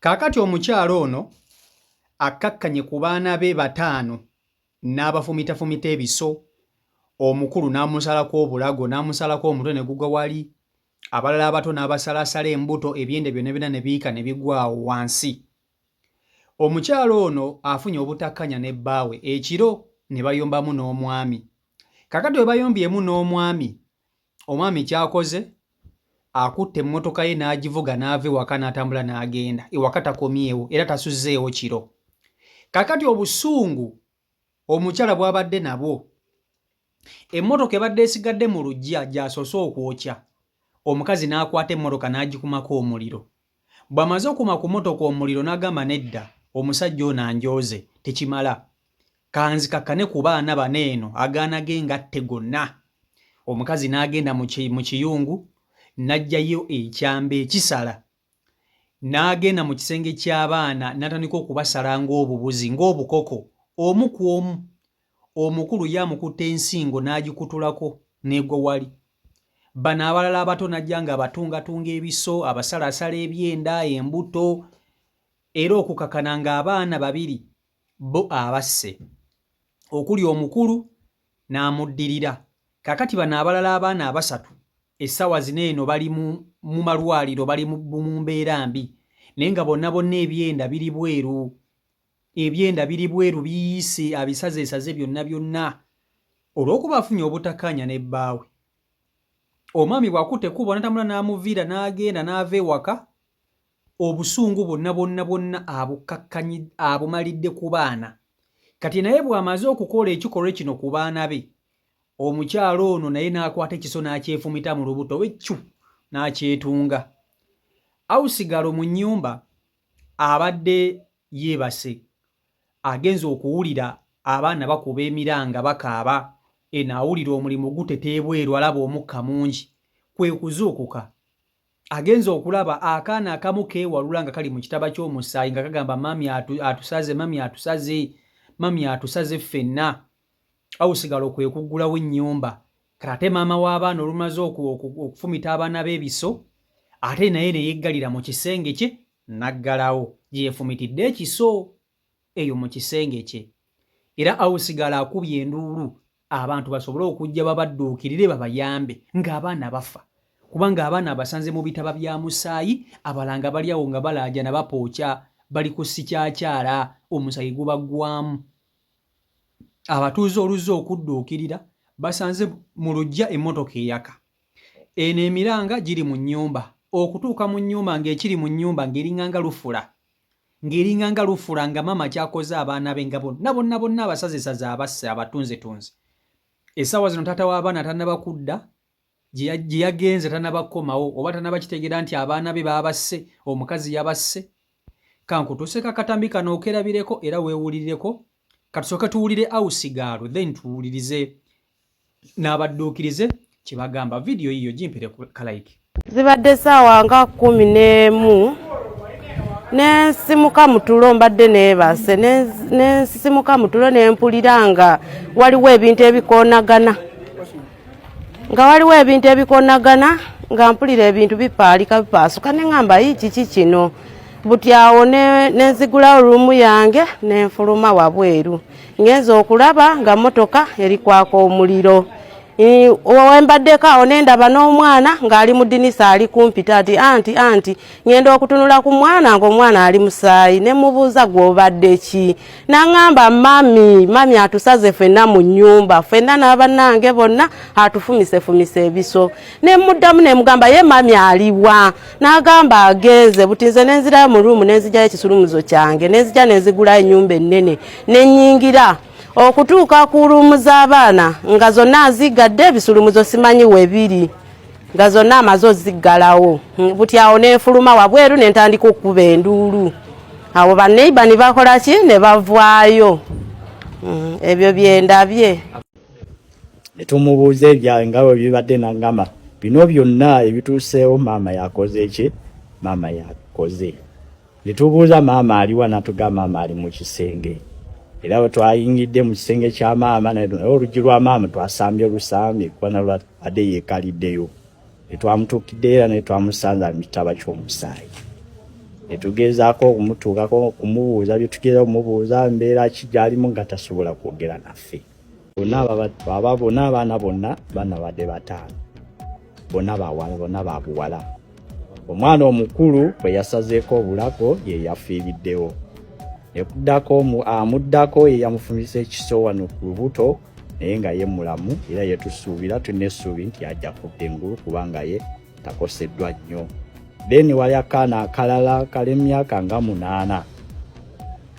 Kaakati omukyala ono akkakkanye ku baana be bataano n'abafumitafumita ebiso, omukulu n'amusalako obulago n'amusalako omutwe ne gugwa wali, abalala abato n'abasalasala embuto ebyenda byonna byonna ne biyiika ne bigwa awo wansi. Omukyala ono afunye obutakkanya ne bbaawe ekiro ne bayombamu n'omwami. Kaakati bwe bayombyemu n'omwami, Omwami ky'akoze akutte emmotoka ye n'agivuga n'ava ewaka n'atambula n'agenda. Ewaka takomyewo era tasuzeewo kiro. Kaakati obusungu omukyala bw'abadde nabwo, emmotoka ebadde esigadde mu luggya gy'asoose okwokya, omukazi n'akwata emmotoka n'agikumako omuliro. Bw'amaze okuma ku mmotoka omuliro n'agamba nedda omusajja ono anjooze tekimala kanzikakkane ku baana bano eno agaana ge ngatte gonna. Omukazi n'agenda mu kiyungu n'aggyayo ekyambe ekisala n'agenda mu kisenge ky'abaana n'atandika okubasala ng'obubuzi ng'obukoko omu ku omu. Omukulu ye amukutte ensingo n'agikutulako n'egwa wali. Bano abalala abato n'ajja ng'abatungatunga ebiso, abasalasala ebyenda, embuto era okukakana ng'abaana babiri bo abasse okuli omukulu n'amuddirira. Kaakati bano abalala abaana abasatu essaawa zino eno bali mu mu malwaliro bali mu mu mbeera mbi naye nga bonna bonna ebyenda biri bweru. Ebyenda biri bweru biyiise abisazeesaze byonna byonna olw'okuba afunye obutakkaanya ne bbaawe. Omwami bw'akutte ekkubo n'atambula n'amuviira n'agenda n'ava ewaka, obusungu bwonna bwonna bwonna abukkakkanyi abumalidde ku baana. Kati naye bw'amaze okukola ekikolwa kino ku baana be, omukyala ono naye n'akwata ekiso n'akyefumita mu lubuto we ccu n'akyetunga. Awusigalo mu nnyumba abadde yeebase agenze okuwulira abaana bakuba emiranga bakaaba eno awulira omulimu guteta ebweru alaba omukka mungi kwe kuzuukuka agenze okulaba akaana akamu keewalula nga kali mu kitaba ky'omusaayi nga kagamba mami atusaze mami atusaze mami atusaze ffenna awusigalo kwe kuggulawo ennyumba kati ate maama w'abaana olumaze okufumita abaana b'ebiso ate naye ne yeggalira mu kisenge kye n'aggalawo gye yeefumitidde ekiso eyo mu kisenge kye era awusigala akubye enduulu abantu basobole okujja babadduukirire babayambe ng'abaana bafa kubanga abaana abasanze mu bitaba bya musaayi abalanga bali awo nga balaajana bapookya bali ku sikyakyala omusaayi gubaggwamu Abatuuze oluzze okudduukirira basanze mu luggya emmotoka eyaka. Eno emiranga giri mu nnyumba. Okutuuka mu nnyumba ng'ekiri mu nnyumba ng'eringanga lufula ng'eringanga lufula nga maama ky'akoze abaana be nga bonna bonna bonna abasazesaze abasse abatunzetunze. Essaawa zino taata w'abaana tannaba kudda gye yagenze tannaba kukomawo oba tannaba kitegeera nti abaana be baabasse omukazi yabasse. Kankutuuseeko akatambi kano okerabireko era weewulirireko. Katusooke tuwulire Ausigaalo then tuwulirize n'abadduukirize kye bagamba. Vidiyo yiyo gimpere kalayiki. Zibadde saawa nga 11 nensimuka mu tulo mbadde neebase nensimuka mu tulo nempulira nga waliwo ebintu ebikoonagana nga waliwo ebintu ebikoonagana nga mpulira ebintu bipaalika bipaasuka ne ŋŋamba yi kiki kino buti awo nenzigulawo ruumu yange nenfuluma wabweru ngenza okulaba nga mmotoka eri kwaka omuliro wembaddeko awo nendaba n'omwana ng'ali mu ddinisa ali kumpita nti anti anti ngenda okutunula ku mwana ng'omwana ali musaayi ne mubuuza gw'obadde ki n'aŋŋamba mami mami atusaze fenna mu nnyumba fenna n'abannange bonna atufumisefumise ebiso ne muddamu ne mugamba ye mami aliwa n'agamba agenze buti nze ne nzirayo mu ruumu ne nzijayo ekisulumuzo kyange ne nzija ne nzigulayo ennyumba ennene ne nnyingira okutuuka ku ruumu z'abaana nga zonna aziggadde ebisulumuzo simanyi we biri nga zonna amaze oziggalawo buti awo nenfuluma wabweru ne ntandika okukuba enduulu awo baneiba ne bakola ki ne bavaayo mm, ebyo byendabye ne tumubuuza ebya nga bwe bibadde nangamba bino byonna ebituuseewo maama yakoze ki maama yakoze Ne tubuuza maama aliwa n'atugamba maama ali mu kisenge era bwe twayingidde mu kisenge kya maama naye oluggi lwa maama twasambye lusambye kuba nalwo adde yeekaliddeyo ne twamutuukidde era ne twamusanze ali mu kitaba ky'omusaayi. Ne tugezaako okumutuukako okumubuuza bye tugeza okumubuuza mbeera ki gy'alimu nga tasobola kwogera naffe. Bonna aba bonna abaana bonna baana badde bataano bonna bawala bonna ba buwala. Omwana omukulu bwe yasazeeko obulago ye yafiiriddewo. Ne kuddako amuddako ye yamufumise ekiso wano ku lubuto naye nga ye mulamu era ye tusuubira tulina essuubi nti ajja kudda engulu kubanga ye takoseddwa nnyo. Then wali akaana akalala kali emyaka nga munaana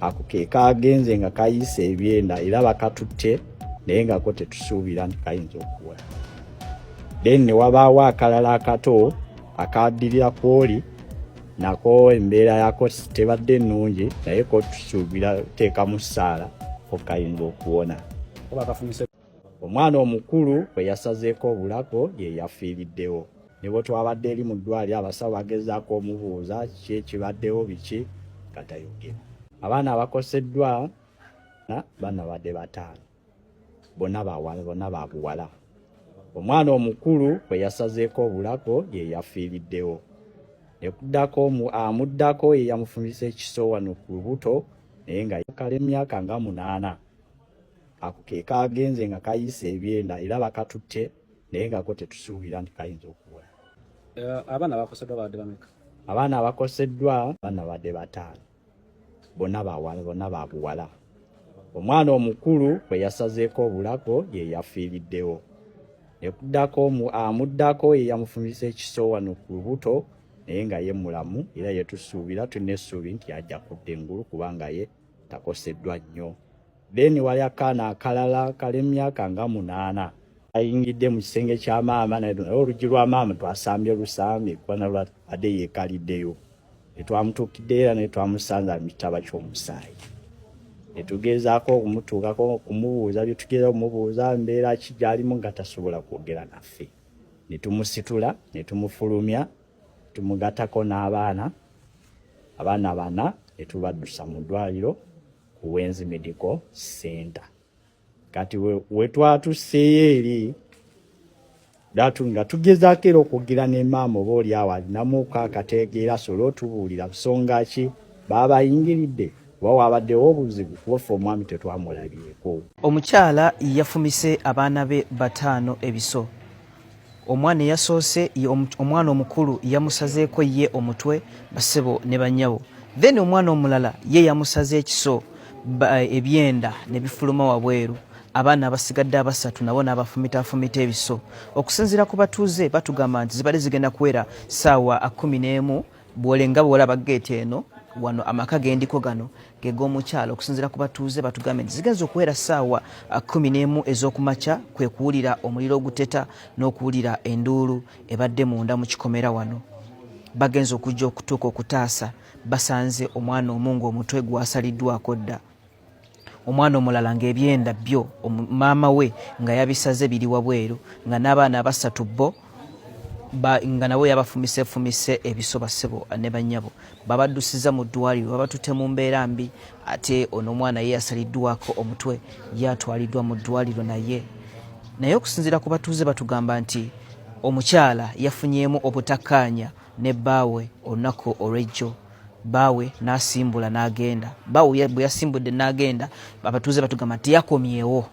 ako ke kagenze nga kayiise ebyenda era bakatutte naye nga ko tetusuubira nti kayinza okuwona. Then ne wabaawo akalala akato akaddirira kwoli nako embeera yako tebadde nnungi naye ko tusuubira teekamu ssaala ko kayinza okuwona. Omwana omukulu bwe yasazeeko obulago ye yafiiriddewo. Ne bwe twabadde eri mu ddwaliro abasawo bagezaako omubuuza kiki ekibaddewo biki nga tayogera. Abaana abakoseddwa baana babadde bataano bonna bawala bonna ba buwala. Omwana omukulu bwe yasazeeko obulago ye yafiiriddewo. Ne kuddako amuddako ye yamufumise ekiso wano ku lubuto naye nga kali emyaka nga munaana. Ako ke kagenze nga kayiise ebyenda era bakatutte naye nga ko tetusuubira nti kayinza okuwona. Eh, abaana abakoseddwa babadde bameka? Abaana abakoseddwa baana babadde bataano bonna bawala bonna ba buwala. Omwana omukulu bwe yasazeeko obulago ye yafiiriddewo. Ne kuddako amuddako ye yamufumise ekiso wano ku lubuto naye nga ye mulamu era ye tusuubira tulina essuubi nti ajja kudda engulu kubanga ye takoseddwa nnyo. Then wali akaana akalala kali emyaka nga munaana ayingidde mu kisenge kya maama naye oluggi lwa maama twasambye lusambi kuba nalwabadde yeekaliddeyo netwamutuukidde era naye twamusanze mu kitaba ky'omusaayi netugezaako okumutuukako okumubuuza bye tugeza okumubuuza mbeera ki gy'alimu nga tasobola kwogera naffe ne tumusitula ne tumufulumya tumugatako n'abaana abaana bana ne tubaddusa mu ddwaliro ku Wenzi Medical Center. Kati wetwatuseeyo eri datu nga tugezaako era okwogera ne maama oba oli awo alinamuuko akategeera asobole otubuulira nsonga ki baabayingiridde oba waabaddewo obuzibu kuba ffe omwami tetwamulabyeko. Omukyala yafumise abaana be bataano ebiso. Omwana eyasoose omwana omukulu yamusazeeko ye omutwe bassebo ne bannyabo then omwana omulala ye yamusaze ekiso ebyenda ne bifuluma wabweru abaana abasigadde abasatu nabo n'abafumitafumita ebiso. Okusinziira ku batuuze batugamba nti zibadde zigenda kuwera ssaawa 11 Bwole nga bwolaba ggeeti eno wano amaka gendiko gano geg'omukyala okusinziira ku batuuze batugambye nti zigenza okuwera ssaawa 11 ez'okumakya kwe kuwulira omuliro oguteta n'okuwulira enduulu ebadde munda mu kikomera wano bagenza okujja okutuuka okutaasa basanze omwana omu ng'omutwe gwasaliddwako dda omwana omulala ng'ebyenda byo maama we nga yabisaze biri wabweru nga n'abaana abasatu bo nga nabo yabafumisefumise ebiso bassebo ne bannyabo babaddusiza mu ddwaliro babatutte mu mbeera mbi ate ono omwana ye yasaliddwako omutwe ye atwaliddwa mu ddwaliro naye naye okusinziira ku batuuze batugamba nti omukyala yafunyeemu obutakkaanya ne bbaawe olunaku olw'ejjo bbaawe n'asimbula n'agenda. Bbaawe bwe yasimbudde n'agenda, abatuuze batugamba nti yakomyewo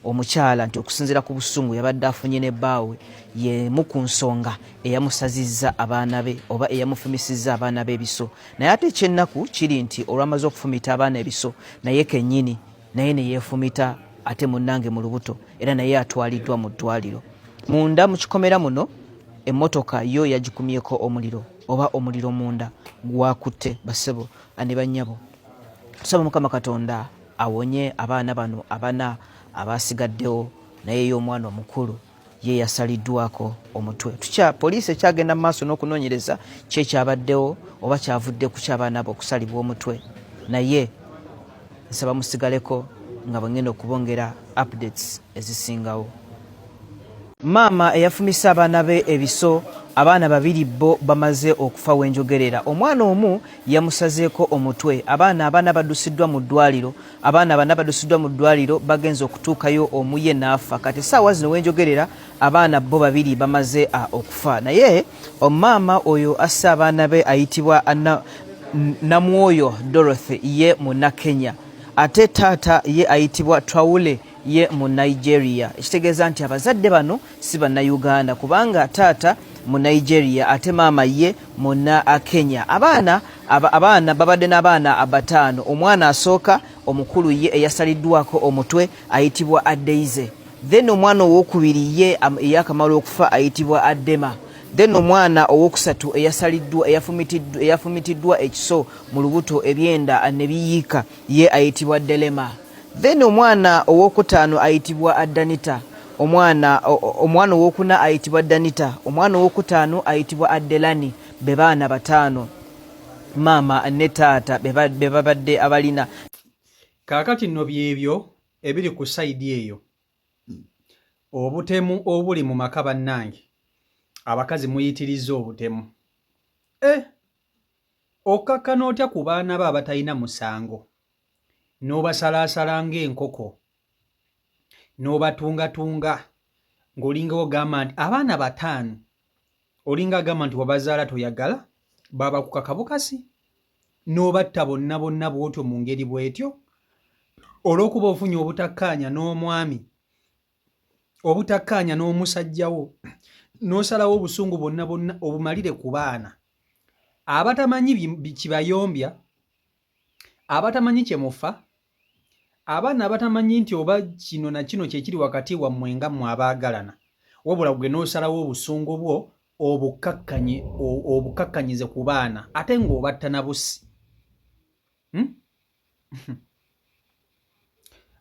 omukyala nti okusinziira ku busungu yabadde afunye ne bbaawe y'emu ku nsonga eyamusazizza abaana be oba eyamufumisizza abaana be ebiso. Naye ate eky'ennaku kiri nti olwamaze okufumita abaana ebiso naye kennyini naye ne yeefumita ate munnange mu lubuto era naye atwaliddwa mu ddwaliro. Munda mu kikomera muno emmotoka yo yagikumyeko omuliro oba omuliro munda gwakutte bassebo ne bannyabo. Tusaba Mukama Katonda awonye abaana bano abana abasigaddewo naye ye omwana omukulu ye yasaliddwako omutwe. Tukya poliisi ekyagenda mu maaso n'okunoonyereza ki ekyabaddewo oba kyavudde ku ky'abaana abo okusalibwa omutwe naye nsaba musigaleko nga bwe ngenda okubongera updates ezisingawo. Maama eyafumise abaana be ebiso abaana babiri bo bamaze okufa wenjogerera omwana omu yamusazeeko omutwe abaana abana baddusiddwa mu ddwaliro abaana bana baddusiddwa mu ddwaliro bagenze okutuukayo omu ye n'afa kati essaawa zino wenjogerera abaana bo babiri bamaze okufa naye omaama oyo asse abaana be ayitibwa Namwoyo Dorothy ye Munnakenya ate taata ye ayitibwa Traore ye mu Nigeria, ekitegeeza nti abazadde bano si Bannayuganda kubanga taata mu Nigeria ate maama ye munna Kenya. Abaana abaana babadde n'abaana abataano. Omwana asooka omukulu ye eyasaliddwako omutwe ayitibwa Adeize, then omwana owokubiri ye eyakamala okufa ayitibwa Adema, then omwana owokusatu eyasaliddwa eyafumitiddwa ekiso mu lubuto ebyenda ne biyiika ye ayitibwa Delema, then omwana owokutaano ayitibwa Adanita, omwana owokuna ayitibwa Danita, omwana owokutaano ayitibwa Adelani. Be baana bataano maama ne taata be babadde abalina. Kaakati nno byebyo ebiri ku side eyo, obutemu obuli mu maka. Bannange, abakazi muyitiriza obutemu. E okkakkana otya ku baana bo abatalina musango n'obasalaasala ng'enkoko n'obatungatunga ng'olinga ogamba nti abaana bataano, olinga agamba nti wabazaala toyagala, babakukaka bukasi n'obatta bonna bonna bw'otyo mu ngeri bw'etyo olw'okuba ofunye obutakkaanya n'omwami, obutakkaanya n'omusajja wo, n'osalawo obusungu bonna bonna obumalire ku baana abatamanyi kibayombya, abatamanyi kye mufa, abaana abatamanyi nti oba kino na kino kyekiri wakati wammwe nga mmwe abaagalana, wabula gwe n'osalawo obusungu bwo obukkakkanye, obukkakkanyize ku baana ate ng'obatta na busi.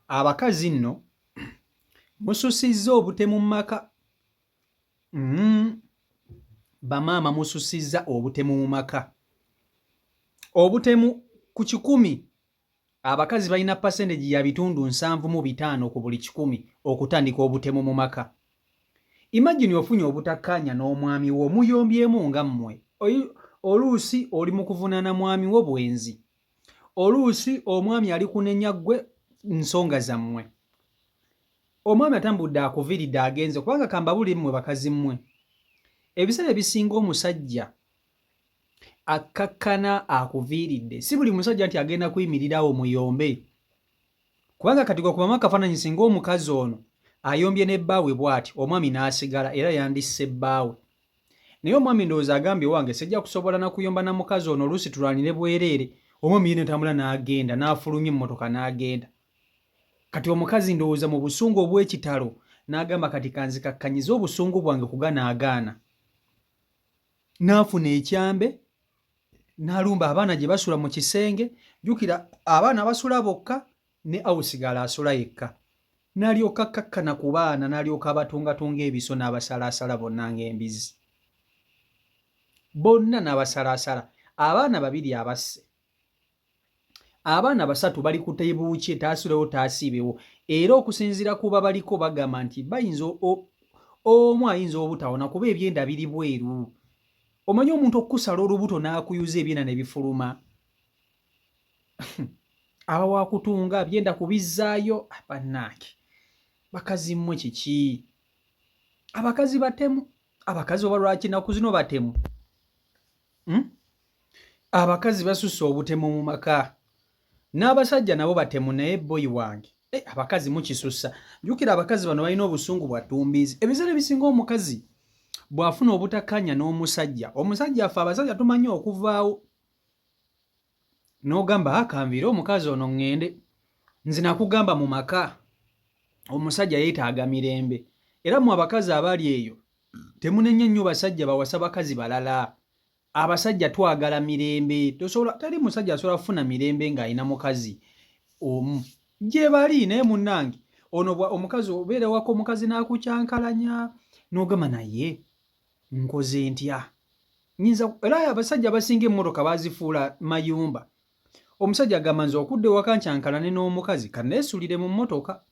Abakazi nno mususizza obutemu mu maka. Bamaama mususizza obutemu mu maka. Obutemu ku 100, abakazi balina percentage ya 75% ku buli 100 okutandika obutemu mu maka. Imagine ofunye obutakkaanya n'omwami wo, muyombyemu nga mmwe, oluusi oli mu kuvunaana mwami wo bwenzi, oluusi omwami ali kunenya ggwe nsonga zammwe, omwami atambudde akuviiridde agenze. Kubanga kambabuli mmwe bakazi mmwe, ebiseera ebisinga omusajja akkakkana akuviiridde, si buli musajja nti agenda kuyimirirawo muyombe. Kubanga kati gwe akafaananyi, singa omukazi ono ayombye ne bbaawe bw'ati, omwami n'asigala, era yandisse bbaawe. Naye omwami ndowooza agambye, "Wange sijja kusobola na kuyomba na mukazi ono, oluusi tulwanire bwereere." Omwami ye netambula n'agenda, n'afulumya emmotoka n'agenda. Kati omukazi ndowooza mu busungu obw'ekitalo n'agamba, "Kati kanzikakkanyize obusungu bwange kugana agaana." N'afuna ekyambe n'alumba abaana gye basula mu kisenge. Jjukira abaana basula bokka ne awusigala asula yekka. N'alyoka akkakkana ku baana, n'alyoka abatungatunga ebiso n'abasalaasala bonna ng'embizi, bonna n'abasalaasala. Abaana babiri abasse, abaana basatu bali ku tebuukye, taasulewo taasiibewo. Era okusinziira ku babaliko bagamba nti bayinza omu ayinza obutawona kuba ebyenda biri bweru. Omanyi omuntu okukusala olubuto n'akuyuza ebyenda ne bifuluma, aba wakutunga byenda kubizzaayo. Bannange, bakazi mmwe kiki? Abakazi batemu. Abakazi oba lwaki naku zino batemu? Abakazi basusse obutemu mu maka. N'abasajja nabo batemu, naye boyi wange, abakazi mukisussa. Jjukira abakazi bano balina obusungu bwa ttumbiizi. Ebiseera ebisinga omukazi bw'afuna obutakkaanya n'omusajja, omusajja, affe abasajja tumanyi okuvaawo n'ogamba, "Akanviire omukazi ono ŋŋende." Nze nakugamba, mu maka omusajja yeetaaga mirembe. Era mu abakazi abali eyo, temunenya nnyo basajja bawasa bakazi balala. Abasajja twagala mirembe. Tosobola, teri musajja asobola kufuna mirembe ng'alina mukazi omu. Gye bali, naye munnange ono omukazi obeera waka, omukazi n'akukyankalanya n'ogamba, "Naye nkoze ntya?" Nyinza era abasajja abasinga emmotoka bazifuula mayumba. Omusajja agamba, "Nze okudda ewaka nkyankalane n'omukazi, kanneesulire mu mmotoka."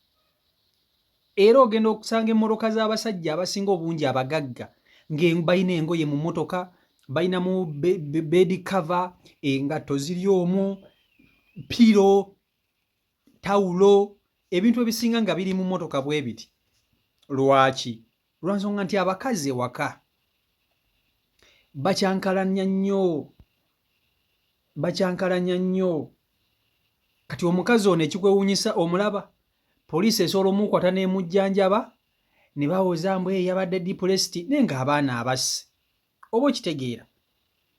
Era ogenda okusanga emmotoka z'abasajja abasinga obungi abagagga nga balina engoye mu mmotoka, balinamu bed cover, engatto ziri omwo, pillow, tawulo, ebintu ebisinga nga biri mu mmotoka bwe biti. Lwaki? Lwansonga nti abakazi ewaka bakyankalanya nnyo. Bakyankalanya nnyo. Kati omukazi ono ekikwewuunyisa omulaba poliisi esobola omukwata n'emujjanjaba ne bawoza mbu yabadde depressed, naye ng'abaana abasse. Oba okitegeera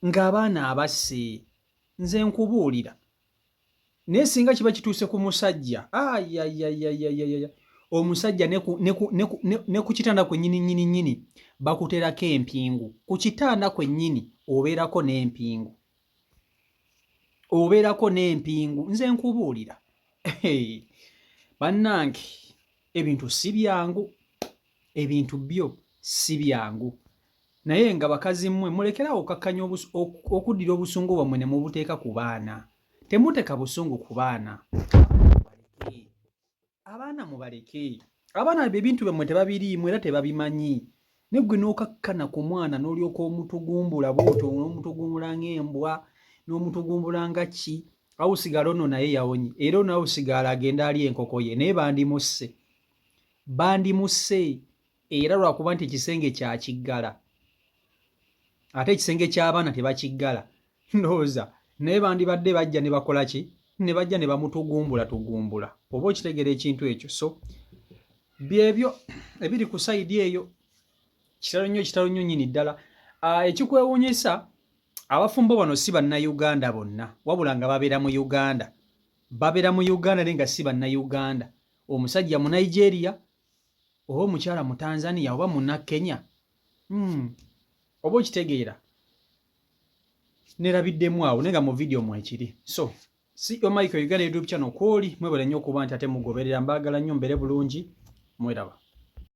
ng'abaana abasse? Nze nkubuulira, naye singa kiba kituuse ku musajja, ayayayayayaya, omusajja ne ku kitanda kwennyini nnyini nnyini bakuterako empingu. Ku kitanda kwennyini obeerako n'empingu, obeerako n'empingu. Nze nkubuulira, bannange, ebintu si byangu, ebintu byo si byangu. Naye nga bakazi mmwe, mulekerawo okukakkanya, okuddira obusungu bwammwe ne mubuteeka ku baana. Temuteeka busungu ku baana, abaana mubaleke. Abaana be ebintu byammwe tebabiriimu era tebabimanyi. Ne ggwe n'okakkana ku mwana n'olyoka omutugumbula bw'otyo, n'omutugumbula ng'embwa, n'omutugumbula nga ki. Awusigala ono naye yawonye, era ono awusigala agenda ali enkoko ye, naye bandimusse, bandimusse era lwakuba nti ekisenge kyakiggala, ate ekisenge ky'abaana tebakiggala. Ndowooza naye bandibadde bajja ne bakola ki, ne bajja ne bamutugumbula tugumbula. Oba okitegeera ekintu ekyo? So byebyo ebiri ku side eyo. Kitalo nnyo, kitalo nnyo nnyini ddala. Ekikwewuunyisa, abafumbo bano si Bannayuganda bonna, wabula nga babeera mu Uganda. Babeera mu Uganda naye nga si Bannayuganda. Omusajja mu Nigeria oba omukyala mu Tanzania oba muna Kenya. Oba okitegeera? Nerabiddemu awo, naye nga mu vidiyo mwekiri. So CEO Michael Uganda YouTube channel kwoli, mwebale nnyo okuba nti ate mugoberera. Mbaagala nnyo, mbeere bulungi, mweraba.